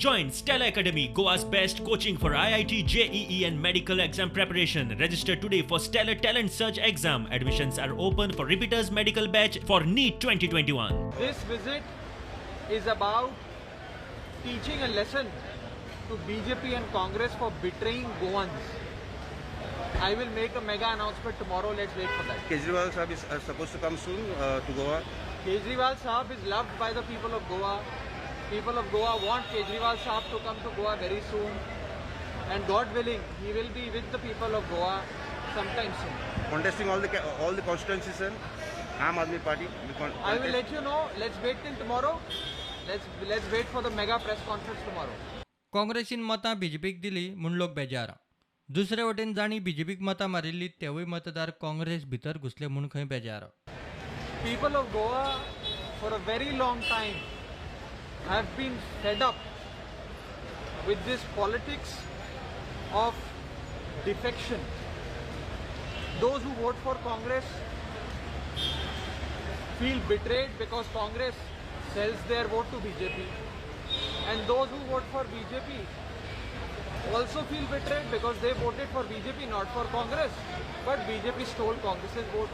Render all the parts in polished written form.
Join Stellar Academy, Goa's best coaching for IIT, JEE, and medical exam preparation. Register today for Stellar Talent Search exam. Admissions are open for repeaters medical batch for NEET 2021. This visit is about teaching a lesson to BJP and Congress for betraying Goans. I will make a mega announcement tomorrow. Let's wait for that. Kejriwal Sahab is supposed to come soon to Goa. Kejriwal Saab is loved by the people of Goa. People of Goa want Kejriwal Saab to come to Goa very soon. And God willing, he will be with the people of Goa sometime soon. Contesting all the constituencies, sir. Aam Aadmi Party will I will contest. Let you know. Let's wait till tomorrow. Let's wait for the mega press conference tomorrow. काँग्रेसीन मतां बीजेपीक दिली म्हूण लोक बेजार. दुसरे वटेन जांणी बीजेपीक मतां मारिल्ली तेवूय मतदार काँग्रेस भितर घुसले म्हूण खंय बेजार. People of Goa, for a very long time, have been fed up with this politics of defection. Those who vote for Congress feel betrayed because Congress sells their vote to BJP. And those who vote for BJP also feel betrayed because they voted for BJP, not for Congress. But BJP stole Congress's vote.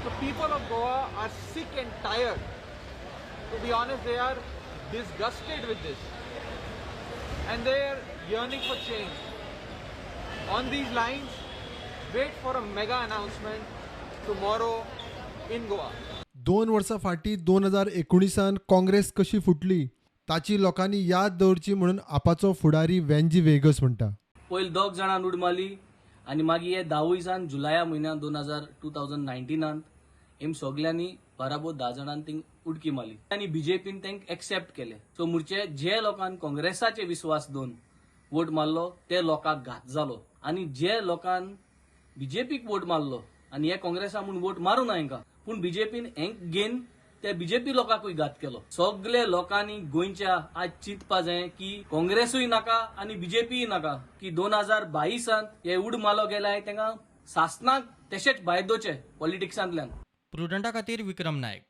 The people of Goa are sick and tired. To be honest, they are disgusted with this. And they are yearning for change. On these lines, wait for a mega announcement tomorrow in Goa. 2 वर्सां फाटीं 2019 त काँग्रेस कशी फुटली ताची लोकांनी याद दवरची म्हणून आपाचो फुडारी वेंजी वेगस म्हणटा. पयलीं दोग जाणां उड मारली आनी मागीर हे धावूय जाण जुलया म्हयन्यात दोन हजार 2019 त हेम सगल्यांनी बराबर 10 जाणांनी थिंग उडकी मारली आनी बीजेपीन तांकां एक्सेप्ट केले. सो म्हणचे जे लोकांक काँग्रेसाचे विस्वास दवरून वोट मारलो ते लोकांक घात जालो आनी जे लोकान बीजेपीक वोट मारलो आनी हे काँग्रेसा म्हूण वोट मारूं ना हेंकां, पूण बीजेपीन हेंक घेवन ते बीजेपी लोकांकूय घात केलो. सगळे लोकांनी गोंयच्या आज चिंतपा जाय की काँग्रेसूय नाका आनी बीजेपीय नाका, की 2022 त हे उड मालो गेल्यार तांकां सासनाक तशेंच भायर दवरचे पॉलिटिक्सांतल्यान. प्रुडंटा खातीर विक्रम नायक.